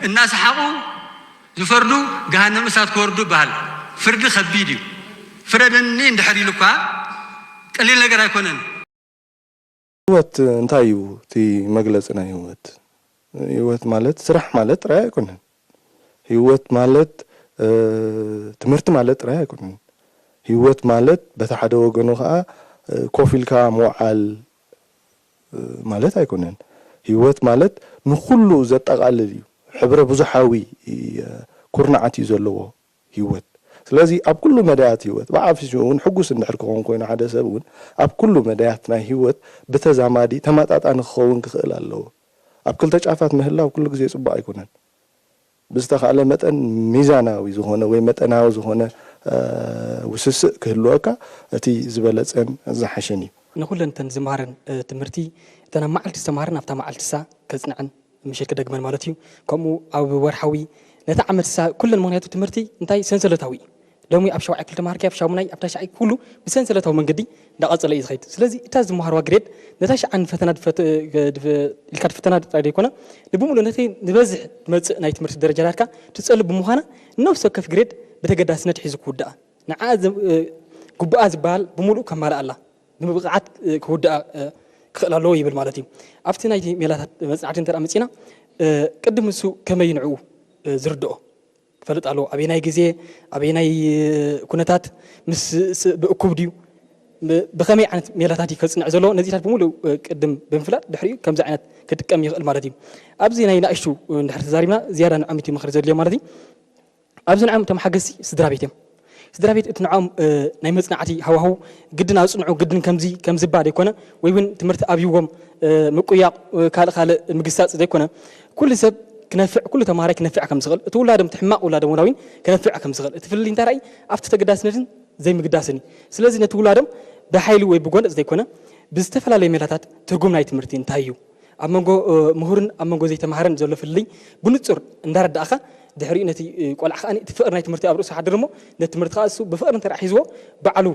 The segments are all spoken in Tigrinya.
እናሰሓቑ ዝፈርዱ ገሃነም እሳት ክወርዱ ይበሃል። ፍርዲ ከቢድ እዩ። ፍረደኒ እንድሕር ኢሉ እኳ ቀሊል ነገር ኣይኮነን። ህይወት እንታይ እዩ? እቲ መግለፂ ናይ ህይወት፣ ህይወት ማለት ስራሕ ማለት ጥራይ ኣይኮነን። ህይወት ማለት ትምህርቲ ማለት ጥራይ ኣይኮነን። ህይወት ማለት በቲ ሓደ ወገኑ ከዓ ኮፍ ኢልካ ምውዓል ማለት ኣይኮነን። ህይወት ማለት ንኹሉ ዘጠቓልል እዩ። ሕብረ ብዙሓዊ ኩርናዓት እዩ ዘለዎ ህይወት። ስለዚ ኣብ ኩሉ መዳያት ህይወት ብዓፊሱ እውን ሕጉስ እንድሕር ክኸውን ኮይኑ ሓደ ሰብ እውን ኣብ ኩሉ መዳያት ናይ ህይወት ብተዛማዲ ተመጣጣኒ ክኸውን ክኽእል ኣለዎ። ኣብ ክልተ ጫፋት ምህላው ኩሉ ግዜ ጽቡቕ ኣይኮነን። ብዝተኻእለ መጠን ሚዛናዊ ዝኾነ ወይ መጠናዊ ዝኾነ ውስስእ ክህልወካ እቲ ዝበለጸን ዝሓሸን እዩ። ንኹለን እተን ዝመሃረን ትምህርቲ እተን ኣብ መዓልቲ ዝተምሃረን ኣብታ መዓልቲ እሳ ከጽንዐን ምሸት ክደግመን ማለት እዩ። ከምኡ ኣብ ወርሓዊ ነታ ዓመት እሳ ኩለን ምኽንያቱ ትምህርቲ እንታይ ሰንሰለታዊ እዩ። ሎሚ ኣብ ሻውዓይ ክፍሊ ተምሃርካዮ ኣብ ሻሙናይ ኣብ ታሽዓይ ኩሉ ብሰንሰለታዊ መንገዲ እንዳቐጸለ እዩ ዝኸይድ። ስለዚ እታ ዝመሃርዋ ግሬድ ነታ ሽዓ ንፈተና ኢልካ ትፍተና ጥራይ ዘይኮነ ንብምሉእ ነቲ ዝበዝሕ ዝመጽእ ናይ ትምህርቲ ደረጃታትካ ትጸሉ ብምዃና ነፍሲ ወከፍ ግሬድ ብተገዳስነት ሒዙ ክውድኣ ንዓ ግቡኣ ዝበሃል ብምሉእ ከማልኣላ። ብብቕዓት ክውድኣ ክኽእል ኣለዎ ይብል ማለት እዩ። ኣብቲ ናይቲ ሜላታት መጽናዕቲ እንተ መጺና ቅድም ንሱ ከመይ ንዕኡ ዝርድኦ ክፈልጥ ኣለዎ። ኣበየናይ ግዜ ኣበየናይ ኩነታት ምስ ብእኩብ ድዩ ብኸመይ ዓይነት ሜላታት እዩ ከጽንዕ ዘለዎ ነዚታት ብምሉእ ቅድም ብምፍላጥ ድሕሪኡ ከምዚ ዓይነት ክጥቀም ይኽእል ማለት እዩ። ኣብዚ ናይ ናእሽቱ እንድሕር ተዛሪብና ዝያዳ ንዖም እቲ ምኽሪ ዘድልዮ ማለት እዩ። ኣብዚ ንዕኦም እቶም ሓገዝቲ ስድራ ቤት እዮም። ስድራ ቤት እቲ ንዕኦም ናይ መፅናዕቲ ሃዋህው ግድን ኣፅንዑ ግድን ከምዚ ከምዝባል ዘይኮነ ወይ እውን ትምህርቲ ኣብይዎም ምቁያቕ ካልእ ካልእ ምግሳፅ ዘይኮነ ኩሉ ሰብ ክነፍዕ ኩሉ ተምሃራይ ክነፍዕ ከም ዝኽእል እቲ ውላዶም እቲ ሕማቕ ውላዶም ወላ እውን ክነፍዕ ከም ዝኽእል እቲ ፍልልይ እንታይ ራእይ ኣብቲ ተገዳስነትን ዘይምግዳስን እዩ። ስለዚ ነቲ ውላዶም ብሓይሊ ወይ ብጎነፅ ዘይኮነ ብዝተፈላለዩ ሜላታት ትርጉም ናይ ትምህርቲ እንታይ እዩ ኣብ መንጎ ምሁርን ኣብ መንጎ ዘይተምሃረን ዘሎ ፍልልይ ብንጹር እንዳረዳእኻ ድሕሪኡ ነቲ ቆልዓ ከኣ እቲ ፍቕሪ ናይ ትምህርቲ ኣብ ርእሱ ሓድር እሞ ነቲ ትምህርቲ ከኣ እሱ ብፍቕሪ እንተ ሒዝዎ ባዕሉ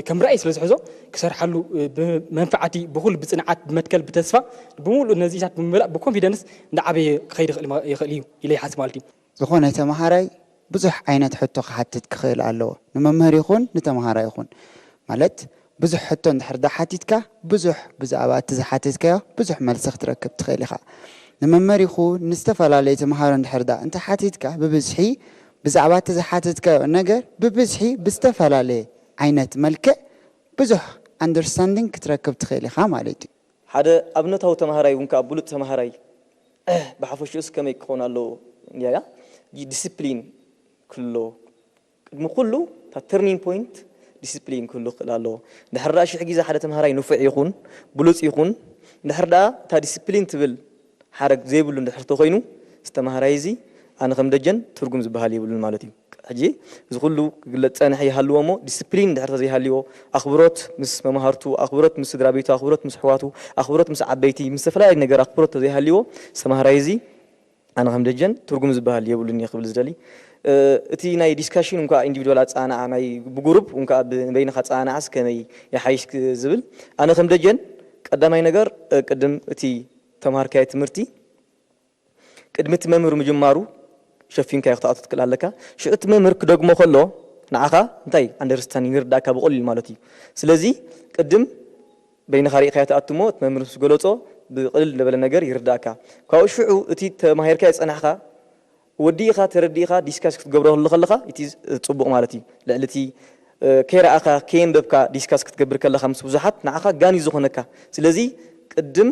ከም ራእይ ስለ ዝሕዞ ክሰርሓሉ ብመንፈዓቲ ብኹል ብጽንዓት ብመትከል ብተስፋ ብምሉእ ነዚታት ብምምላእ ብኮንፊደንስ እንዳዓበየ ክኸይድ ይኽእል እዩ ኢለ ይሓስብ ማለት እዩ። ዝኾነ ተምሃራይ ብዙሕ ዓይነት ሕቶ ክሓትት ክኽእል ኣለዎ። ንመምህር ይኹን ንተምሃራይ ይኹን። ማለት ብዙሕ ሕቶ እንድሕር ደኣ ሓቲትካ ብዙሕ ብዛዕባ እቲ ዝሓተትካዮ ብዙሕ መልሲ ክትረክብ ትኽእል ኢኻ። ንመምህር ይኹን ንዝተፈላለዩ ተምሃሮ እንድሕር ደኣ እንተሓቲትካ ብብዝሒ ብዛዕባ እቲ ዝሓተትካዮ ነገር ብብዝሒ ብዝተፈላለየ ዓይነት መልክዕ ብዙሕ ኣንደርስታንዲንግ ክትረክብ ትኽእል ኢኻ ማለት እዩ። ሓደ ኣብነታዊ ተምሃራይ እውን ከዓ ብሉፅ ተምሃራይ ብሓፈሽኡስ ከመይ ክኸውን ኣለዎ እንድያ እያ ዲስፕሊን ክህልዎ ቅድሚ ኩሉ እታ ተርኒንግ ፖይንት ዲስፕሊን ክህሉ ክኽእል ኣለዎ። ድሕር ደኣ ሽሕ ግዜ ሓደ ተምሃራይ ንፉዕ ይኹን ብሉፅ ይኹን ድሕር ደኣ እታ ዲስፕሊን ትብል ሓረግ ዘይብሉ እንድሕር ተኾይኑ እዚ ተምሃራይ እዚ ኣነ ከም ደጀን ትርጉም ዝበሃል የብሉን ማለት እዩ። ሕጂ እዚ ኩሉ ክግለፅ ዝፀንሐ ይሃልዎ እሞ ዲስፕሊን እንድሕር ተዘይሃልዎ ኣኽብሮት ምስ መምሃርቱ፣ ኣኽብሮት ምስ ስድራ ቤቱ፣ ኣኽብሮት ምስ ኣሕዋቱ፣ ኣኽብሮት ምስ ዓበይቲ፣ ምስ ዝተፈላለዩ ነገር ኣኽብሮት ተዘይሃልዎ እዚ ተምሃራይ እዚ ኣነ ከም ደጀን ትርጉም ዝበሃል የብሉን እየ ክብል ዝደሊ። እቲ ናይ ዲስካሽን እንኳ ኢንዲቪድዋል ኣፀናንዓ ናይ ብጉሩብ እንኳ ንበይንኻ ኣፀናንዓስ ከመይ ይሓይሽ ዝብል ኣነ ከም ደጀን ቀዳማይ ነገር ቅድም እቲ ተምሃርካዮ ትምህርቲ ቅድሚ እቲ መምህር ምጅማሩ ሸፊንካዮ ክትኣቱ ትክእል ኣለካ። ሽዑ እቲ መምህር ክደግሞ ከሎ ንዓኻ እንታይ ኣንደርስታንዲንግ ይርዳእካ ብቐሊሉ ማለት እዩ። ስለዚ ቅድም በይንኻ ርኢኻዮ ትኣቱ እሞ እቲ መምህር ምስ ገለጾ ብቕልል ዝበለ ነገር ይርዳእካ። ካብኡ ሽዑ እቲ ተማሂርካዮ ዝጸናሕካ ወዲእኻ ተረዲእኻ ዲስካስ ክትገብረሉ ከለኻ እቲ ጽቡቕ ማለት እዩ። ልዕሊ እቲ ከይረኣኻ ከየንበብካ ዲስካስ ክትገብር ከለኻ ምስ ብዙሓት ንዓኻ ጋን እዩ ዝኾነካ። ስለዚ ቅድም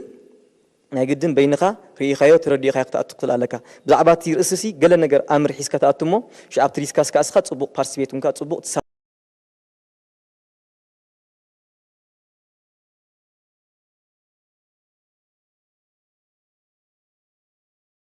ናይ ግድን በይንኻ ርኢኻዮ ተረዲእኻዮ ክትኣቱ ክትኽእል ኣለካ። ብዛዕባ እቲ ርእሲ ሲ ገለ ነገር ኣምር ሒዝካ ትኣቱ እሞ ሽዓ ኣብቲ ዲስካስ ከኣ እስኻ ጽቡቕ ፓርቲስፔት ኮንካ ጽቡቕ ትሳ